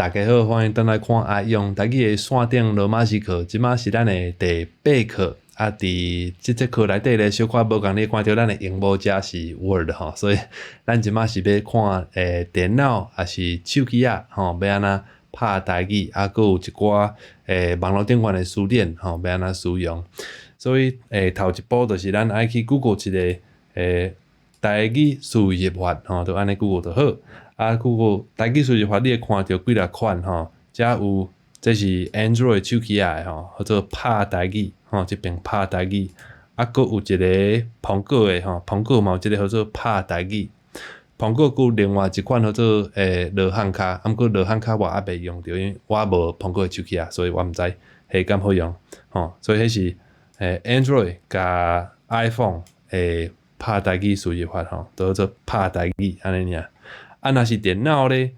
大家好，歡迎轉來看阿用台語的線頂羅馬字課，這馬是咱的第八課。啊，佇這節課內底咧，小可無仝你看著咱的螢幕遮是 Word 吼，所以咱這馬是欲看電腦抑是手機仔吼，欲按怎拍台語，啊，閣有一寡網路頂懸的詞典吼，欲按怎使用。所以頭一步就是咱愛去 Google 一个台語輸入法吼，就按呢 Google 就好。啊，Google 台語輸入法，你會看著幾若款吼，遮有這是 Android 手機仔的吼，號做拍台語吼，這爿拍台語。啊，閣有一个蘋果的吼，蘋果嘛有一个號做拍台語。蘋果閣有另外一款號做羅漢跤，啊毋過羅漢跤我猶未用著，因為我無蘋果的手機仔，所以我毋知彼敢好用吼。所以彼是Android 佮 iPhone 的拍台語輸入法吼，都號做拍台語按呢爾。啊，若是電腦咧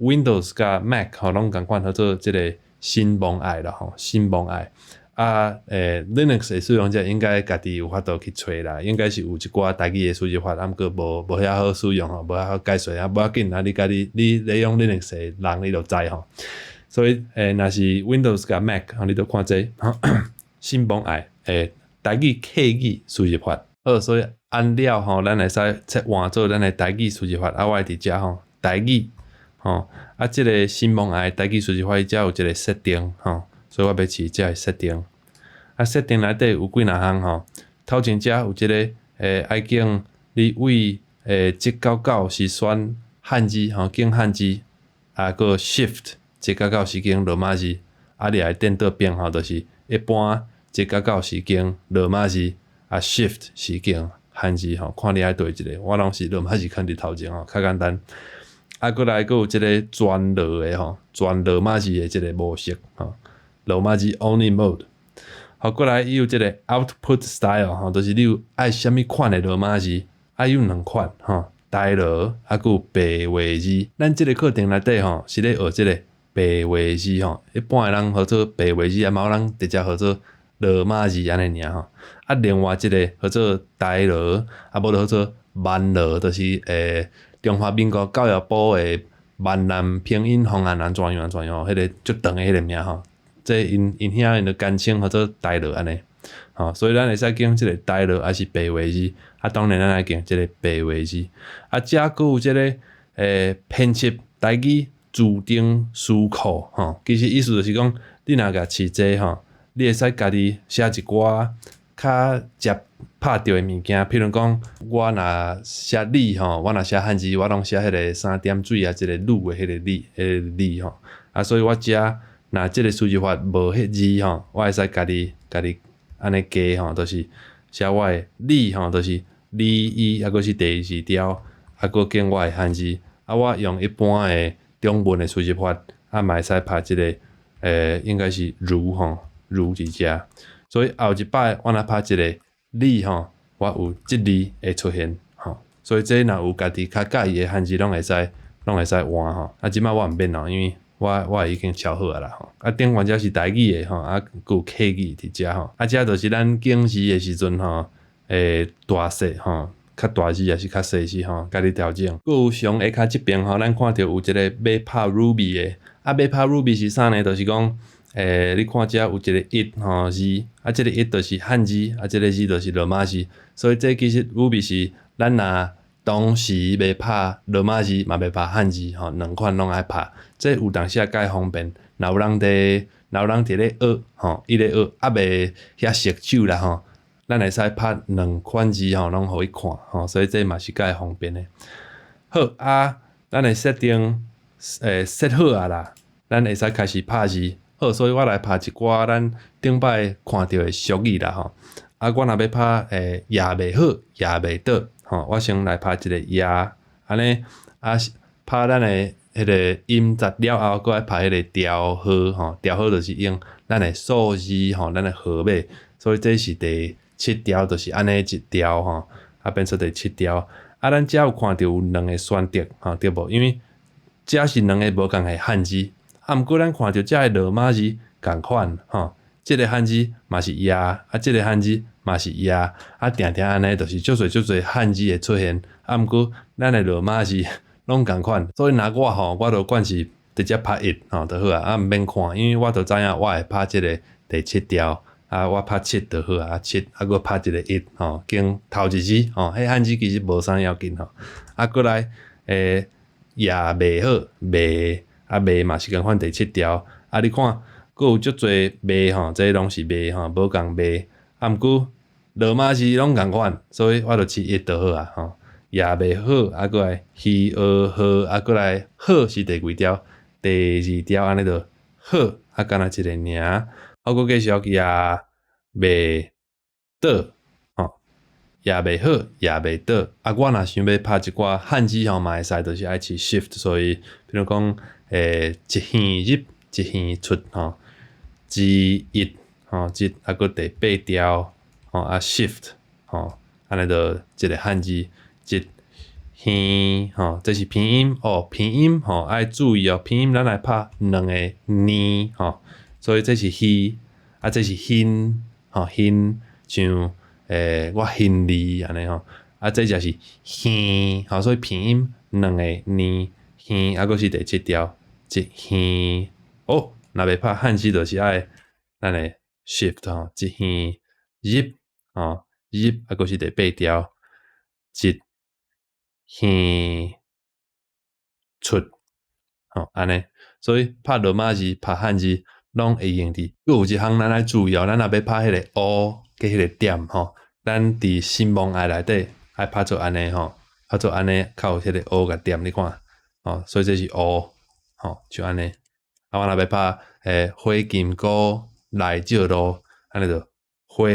，Windows 佮 Mac 吼，攏仝款號做這个新望愛啦吼，新望愛。啊，Linux 的使用者應該家己有法度去揣啦，應該是有一寡台語的輸入法，啊毋過無遐好使用吼，無遐好解說啊，無要緊啊，你家己你咧用 Linux 的人，你就知吼。所以若是 Windows 佮 Mac 吼，你就看這個新望愛台語客語輸入法。好，所以按了吼，咱會使切換做咱的台語輸入法。啊，我會佇遮吼，台語吼，啊，這个新望愛台語輸入法，伊遮有一个設定吼，所以我欲試這个設定。啊，設定內底有幾若項吼，頭前遮有這个愛揀你位1到9是選漢字吼，揀漢字，啊，閣 Shift 1到9是揀羅馬字，啊，你愛顛倒變吼，就是一般1到9是揀羅馬字，啊，Shift 是揀漢字吼，看你愛佗一个，我攏是羅馬字囥佇頭前吼，較簡單。啊，閣來閣有這个全羅的吼，全羅馬字的這个模式吼，Romaji only mode。好，閣來伊有這个 output style 吼，就是你有愛啥物款的羅馬字，啊有兩款吼，台羅啊，閣有白話字。咱這个課程內底吼，是咧學這个白話字吼，一般的人號做白話字，啊嘛有人直接號做羅馬字按呢爾吼。啊，另外一个號做台羅，啊無就號做閩羅，就是中華民國教育部的閩南拼音方案按怎樣按怎樣，彼个足長的彼个名吼。這𪜶𪜶遐𪜶就簡稱號做台羅按呢，吼，所以咱會使揀這个台羅抑是白話字，啊，當然咱愛揀這个白話字。啊，遮閣有這个編輯台語自定詞庫吼，其實意思就是講，你若共試這吼，你會使家己寫一寡較捷拍著的物件，譬如講，我若寫你吼，我若寫漢字，我攏寫彼个三點水啊，一个女的彼個你，彼个你吼，啊，所以我遮若這个輸入法無彼字吼，我會使家己家己按呢加吼，就是寫我的你吼，就是你伊，啊閣是第二條，啊閣揀我的漢字，啊我用一般的中文的輸入法，啊嘛會使拍這个應該是如吼，如佇遮，所以後一擺我若拍一个你吼，我有這字會出現吼，所以這若有家己較佮意的漢字，攏會使換吼，啊這擺我毋免咯，因為我已經抄好啊啦吼，啊頂懸遮是台語的吼，啊閣有客語佇遮吼，啊這就是咱揀字的時陣吼，大細吼，較大字抑是較細字吼，家己調整。閣有上下跤這爿吼，咱看著有一个欲拍 Ruby 的，啊欲拍 Ruby 是啥呢？就是講，你看遮有一个一吼字，啊這个一就是漢字，啊這个字就是羅馬字，所以這其實 Ruby 是咱若同時欲拍羅馬字，嘛欲拍漢字吼，兩款攏愛拍。這有當時仔較方便，若有人佇咧學吼，伊咧學猶未遐熟手啦吼，咱會使拍兩款字吼，攏予伊看吼，所以這嘛是較方便的。好啊，咱的設定設好啊啦，咱會使開始拍字。好，所以我來拍一寡咱頂擺看著的俗語啦吼。啊，我若欲拍也袂好，也袂倒，吼，我先來拍一个也，按呢啊拍咱的彼个音節了後，閣愛拍彼个調號吼，調號就是用咱的數字吼，咱的號碼，所以這是第七調，就是按呢一調吼，啊變做第七調。啊，咱遮有看著有兩个選擇吼，對無？因為遮是兩个無仝的漢字，啊，毋過咱看著遮的羅馬字仝款吼，這个漢字嘛是也，啊，這个漢字嘛是也，啊，定定按呢，就是足濟足濟漢字會出現，啊，毋過咱的羅馬字攏仝款，所以若我吼，我就慣是直接拍一吼就好啊，啊毋免看，因為我就知影我會拍這个第七條，啊我拍七就好啊，七啊閣拍一个一吼，經頭一字吼，彼漢字其實無啥要緊吼，啊閣來也袂好，袂啊袂嘛是仝款第七條，啊你看閣有足濟袂吼，這攏是袂吼，無仝袂，啊毋過羅馬字攏仝款，所以我就試一就好啊吼。也袂好，啊閣來希學號，啊閣來號是第幾條？第二條按呢就好，啊干焦一个爾，好閣繼續也袂倒，吼，也袂好，也袂倒。啊，我若想欲拍一寡漢字吼，嘛會使，就是愛試 shift，所以比如講，一橫入，一橫出，吼，之一，吼，一啊閣第八條，吼啊 shift，吼，按呢就一个漢字，一橫，吼，這是拼音哦，拼音吼愛注意哦，拼音咱來拍兩个呢，吼，所以這是希，啊這是欣，吼欣，像我欣你按呢吼，啊這才是耳，吼，所以拼音兩个呢，耳，啊閣是第七條，一橫，哦，若欲拍漢字就是愛咱的 shift 吼，一橫入，吼入，啊閣是第八條，一橫出，吼按呢，所以拍羅馬字、拍漢字攏會用佇。閣有一項咱愛注意哦，咱若欲拍彼个烏加彼个點吼，咱佇心望愛內底愛拍做按呢吼，拍做按呢較有彼個烏共點，你看，吼，所以這是烏，吼，就按呢。啊，我若欲拍火金姑來借路，按呢就火，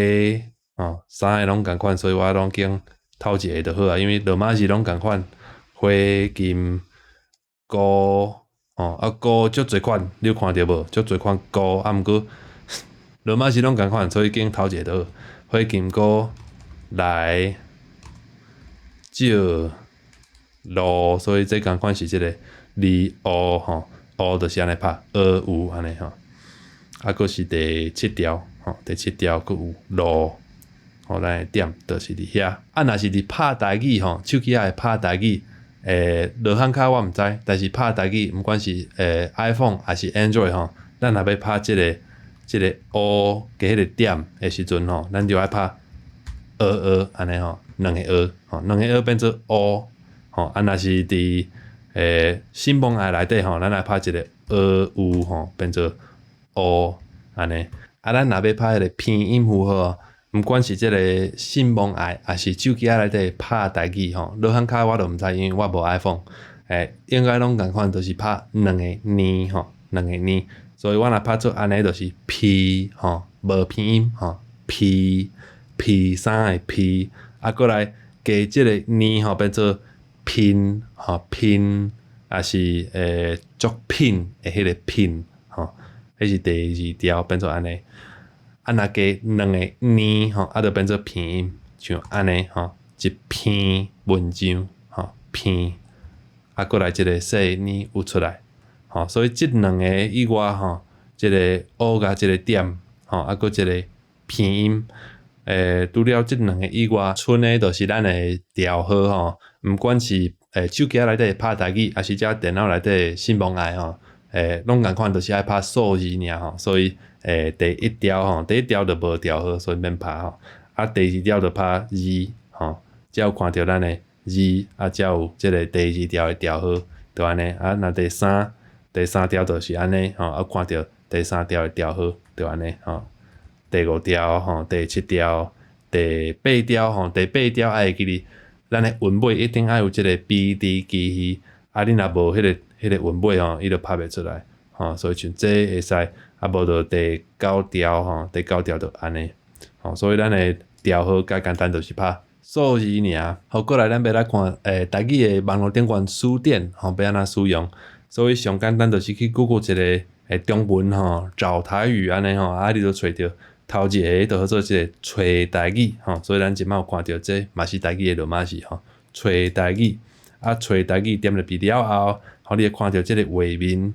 吼，三个攏仝款，所以我攏揀頭一个就好啊，因為羅馬字攏仝款，火金姑，吼，啊姑足濟款，你有看著無？足濟款姑，啊毋過羅馬字攏仝款，所以揀頭一個就好。火金姑來借路，所以這仝款是這個字烏吼，烏就是按呢拍，烏有按呢吼。啊，閣是第七條，吼，第七條閣有路，吼，咱的點就是佇遐。啊，若是佇拍台語吼，手機仔會拍台語，落漢卡我毋知，但是拍台語，毋管是iPhone 抑是 Android 吼，咱若欲拍這個烏加彼个點的時陣吼，咱就愛拍烏烏按呢吼，兩个烏，吼，兩個烏變做烏，吼，啊，若是佇心望愛內底吼，咱來拍一個烏有吼，變做烏按呢。啊，咱若欲拍彼个拼音符號，毋管是這个心望愛，抑是手機仔內底拍台語吼，落漢卡我就毋知，因為我無 iPhone，應該攏仝款，就是拍兩個呢吼，兩個呢。所以我若拍做按呢，就是 P 吼，無拼音吼，P P 三个 P，啊，閣來加這个呢吼，變做拼吼拼，抑是作品的彼个品吼，彼是第二條變做按呢。啊，若加兩个呢吼，啊，就變做拼音，像按呢吼，一篇文章吼篇，啊，閣來這个細呢有出來，吼，所以這兩個以外吼，這个烏共這个點吼，啊，閣這个拼音，除了這兩個以外，賰的就是咱的調號吼，毋管是手機內底拍台語，抑是這電腦內底心望愛吼，攏仝款，就是愛拍數字爾吼，所以第一條吼，第一條就無調號，所以免拍吼。啊，第二條就拍二吼，才有看著咱的二，啊，才有這个第二條的調號，就按呢。啊，若第三第三條就是按呢吼，啊，看著第三條的調號，就按呢吼。第五條吼，第七條，第八條吼，第八條愛會記得，咱的韻尾一定愛有這个 B D 機器，啊，你若無彼个韻尾吼，伊就拍袂出來吼，所以像這會使，啊，無就第九條吼，第九條就按呢，吼，所以咱的調號較簡單，就是拍數字爾。好，過來咱欲來看，台語的網路頂懸辭典吼，欲按怎使用？所以上簡單就是去 Google 一个中文吼，找台語按呢吼，啊，你就揣著頭一个就號做這个揣台語吼，所以咱這擺有看著這嘛是台語的羅馬字吼，揣台語，啊，揣台語點入去了後，吼，你會看著這个畫面，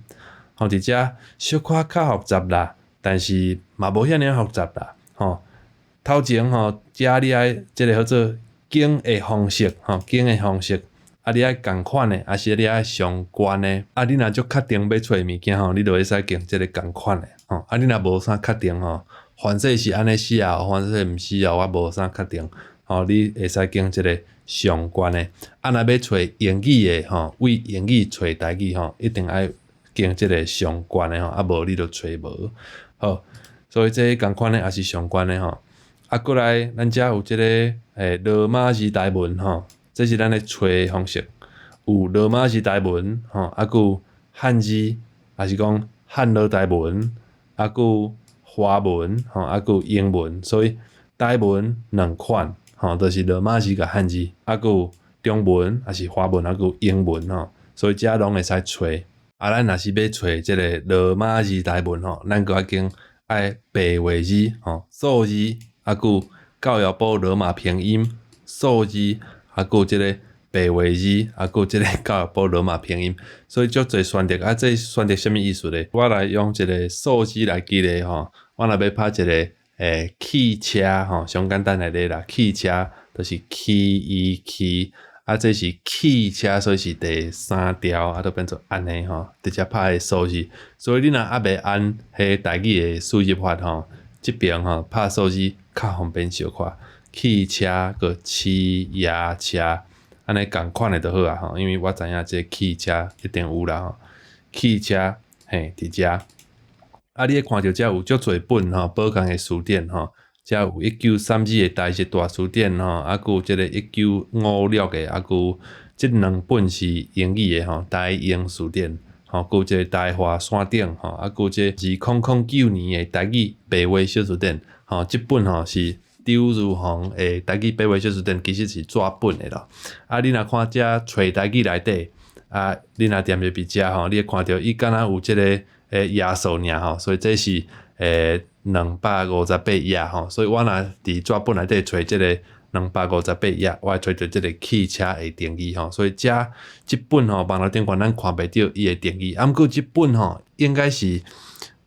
吼，佇遮小可較複雜啦，但是嘛無遐爾複雜啦，吼。頭前吼，遮你愛這个號做揀的方式，吼，揀的方式，啊，你愛仝款的，抑是你愛上懸的？啊，你若足確定欲揣物件吼，你就會使揀這个仝款的吼。啊，你若無啥確定吼，凡勢是按呢寫哦，凡勢毋是哦，我無啥確定吼，你會使揀這个上懸的。啊，若欲揣英語的吼，為英語揣台語吼，一定愛揀這个上懸的吼，啊無你就揣無。好，所以這仝款的抑是上懸的吼。啊，閣來咱遮有這个羅馬字台文吼，這是咱的揣方式。有羅馬字台文吼，啊，閣有漢字，抑是講漢羅台文，啊，閣有華文吼，啊，閣有英文。所以台文兩款吼，就是羅馬字佮漢字，啊，閣有中文，抑是華文，啊，閣有英文吼，所以遮攏會使揣。啊，咱若是欲揣這个羅馬字台文吼，咱閣愛揀愛白話字吼，數字，啊，閣有教育部羅馬拼音數字，啊，閣有這个白話字，啊，閣有這个教育部羅馬拼音，所以足濟選擇。啊，這選擇啥物意思咧？我來用一个數字來舉例吼，我若欲拍一个汽車吼，上簡單的例啦，汽車就是汽伊汽，啊，這是汽車，所以是第三調，啊，就變做按呢吼，直接拍彼數字。所以你若猶未按彼台語的輸入法吼，這爿吼拍數字較方便小可。汽車閣汽夜車，按呢仝款的就好啊吼，因為我知影這汽車一定有啦吼。汽車嘿，佇遮。啊，你會看著遮有足濟本吼，寶鋼的詞典吼，遮有1932的台日大辭典吼，啊，閣有這个1956的，啊，閣有這兩本是英語的吼，台英詞典吼，閣有這个台華山頂吼，啊，閣有這2009年的台語白話小辭典吼，這本吼是張如洪的台語白話小辭典，其實是紙本的咯。啊，你若看遮揣台語內底，啊，你若點入去遮吼，你會看著伊敢若有這个頁數爾吼，所以這是258頁吼，所以我若佇紙本內底揣這个258頁，我會揣著這个汽車的定義吼，所以遮這本吼網路頂懸咱看袂著伊的定義，啊，毋過這本吼應該是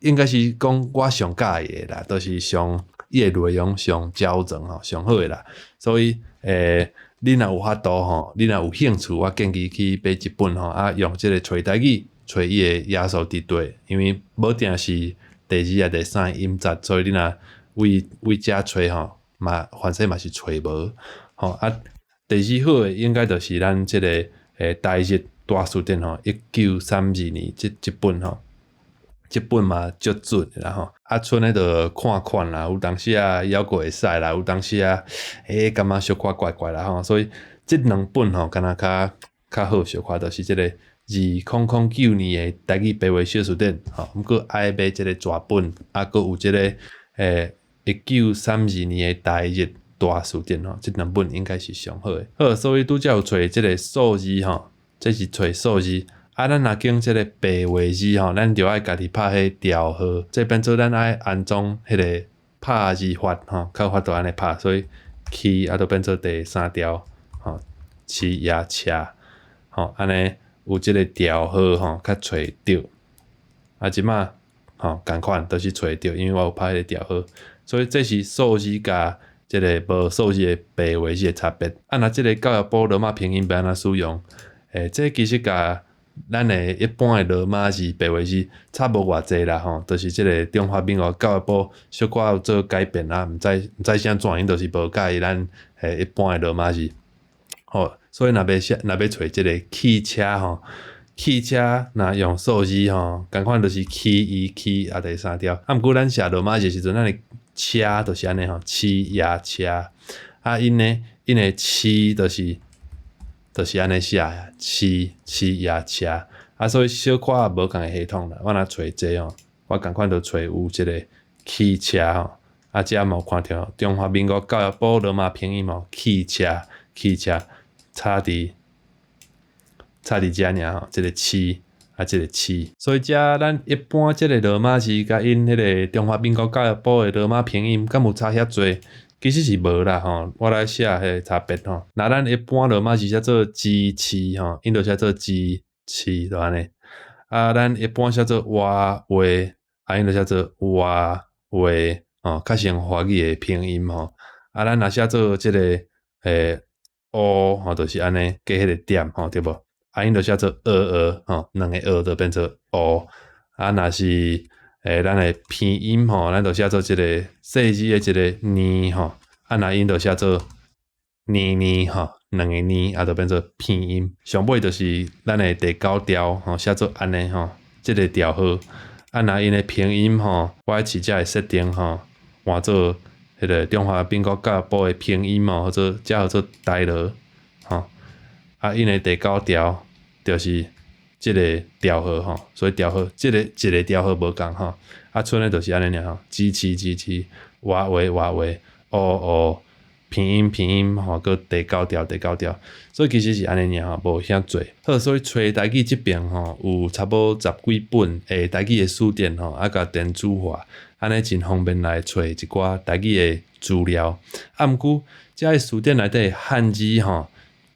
講我上佮意的啦，就是上伊的內容上齊全吼，上好的啦，所以你若有法度吼，你若有興趣，我建議去買這本吼，啊，用這个揣台語，揣伊的頁數佇對，因為無定是第二抑第三音節，所以你若為為遮揣吼，嘛反正嘛是揣無吼。啊，第二好的應該就是咱這个台日大辭典吼，1932年這這本吼，這本嘛足準的啦吼。啊，賰彼就看款啦，有當時啊猶閣會使啦，有當時啊感覺小可怪怪啦吼，所以這兩本吼，敢若較較好小可，就是這个2009年的台語白話小辭典，吼，毋過愛買這个紙本，啊，閣有這个1932年的台日大辭典吼，這兩本應該是上好的。好，所以拄才有揣這个數字吼，這是揣數字。啊，咱若揀這个白話字吼，咱就愛家己拍彼調號，這變做咱愛安裝彼个拍字法吼，較有法度按呢拍，所以汽啊，就變做第三調，吼，汽夜車，吼，按呢有這个調號吼，較揣著。啊，這馬吼仝款都是揣著，因為我有拍彼个調號，所以這是數字佮這个無數字的白話字的差別。啊，若這个教育部羅馬拼音欲按怎使用？這其實佮咱的一般的羅馬字、白話字差無偌濟啦吼，就是這个中華民國教育部小可有做改變啦，毋知是按怎，𪜶就是無佮意咱一般的羅馬字。吼，所以若欲寫，若欲揣這个汽車吼，汽車若用數字吼，仝款就是汽伊汽啊第三調。啊，毋過咱寫羅馬字時陣，咱的車就是按呢吼，汽夜車。啊，𪜶呢，𪜶的汽就是按呢寫的，汽汽夜車。啊，所以小可也無仝个系統啦。我若揣這吼，我仝款就揣有這个汽車吼。啊，遮嘛有看著中華民國教育部羅馬拼音吼，汽車汽車差佇遮爾吼，這个汽啊，這个汽。所以遮咱一般這个羅馬字佮𪜶彼个中華民國教育部的羅馬拼音，敢有差遐濟？其實是無啦吼。我來寫彼个差別吼。若咱一般羅馬字寫做支持吼，𪜶就寫做支持，就按呢。啊，咱一般寫做活話，啊，𪜶就寫做活話，吼，較像華語的拼音吼。啊，咱若寫做這个烏吼，就是按呢加彼个點吼，對無？啊，𪜶就寫做貳貳吼，兩个貳就變做烏。啊，若是咱的鼻音吼，咱就寫做這個細字的一个呢吼，啊，若𪜶就寫做呢呢吼，兩个呢啊，就變做鼻音。上尾就是咱的第九調吼，寫做按呢吼，這個調號。啊，若𪜶的拼音吼，我愛試遮的設定吼，換做彼个中華民國教育部的拼音吼，號做這號做台羅吼。啊，𪜶的第九調就是這个調號吼，所以調號這个一个調號無仝吼。啊，賰的就是按呢爾吼，支持支持，活話活話，烏烏，鼻音鼻音吼，閣第九調第九調，所以其實是按呢爾吼，無遐濟。好，所以揣台語這爿吼，有差無多十幾本的台語的辭典吼，啊，共電子化，按呢真方便來揣一寡台語的資料。啊，毋過遮个辭典內底漢字吼，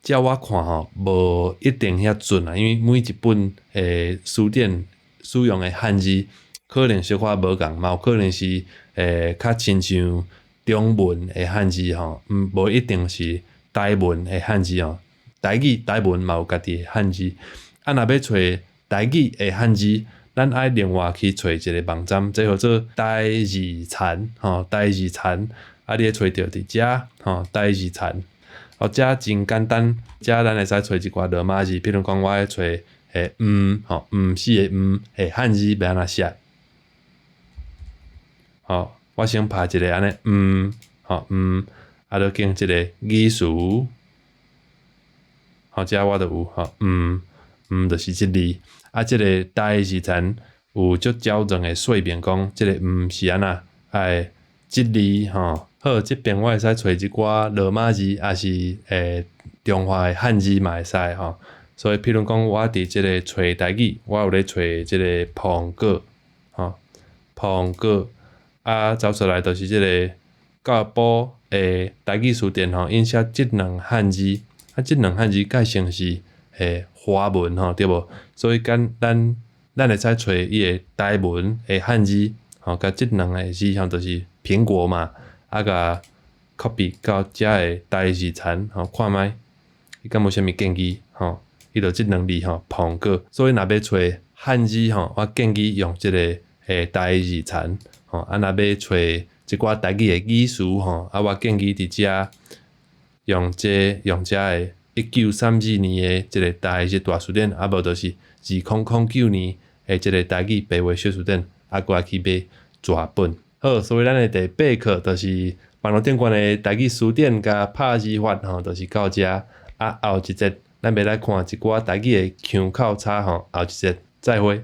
照我看吼，無一定遐準啊，因為每一本的辭典使用的漢字可能小可無仝，嘛有可能是較親像中文的漢字吼，毋無一定是台文的漢字吼。台語台文嘛有家己的漢字。啊，若欲揣台語的漢字，咱愛另外去揣一个網站，這號做台字殘吼，台字殘，啊，你會揣著佇遮吼，台字殘。哦，遮真簡單，遮咱會使揣一寡羅馬字，比如講我愛揣毋吼，毋四个毋的漢字欲按怎寫？吼，我先拍一个按呢毋，吼毋，啊，就揀這个語詞，吼，遮我就有吼，毋，毋就是這字，啊，這个台字殘有足少兩个說明講，這个毋是按怎愛這字吼。好，這爿我會使揣一寡羅馬字，抑是中華的漢字嘛會使吼。所以，譬如講，我佇這个揣台語，我有咧揣這个蘋果，吼，蘋果，啊，走出來就是這个教育部的台語辭典吼，𪜶寫這兩漢字，啊，這兩漢字蓋成是華文吼，對無？所以，咱咱咱會使揣伊的台文的漢字，吼，共這兩个字像就是蘋果嘛。啊，共 copy 到遮的台字殘吼，看覓，伊敢無啥物建議吼？伊就這兩字吼，蘋果。所以若欲揣漢字吼，我建議用這个台字殘吼。啊，若欲揣一寡台語的語詞吼，啊，我建議佇遮用這用遮的1932年的這个台日大辭典，啊無就是2009年的這个台語白話小辭典，啊，閣來去買全本。好，所以咱的第八課就是網路頂懸的台語辭典佮拍字法吼，就是到遮。啊，後一節咱欲來看一寡台語的腔口差吼，後一節再會。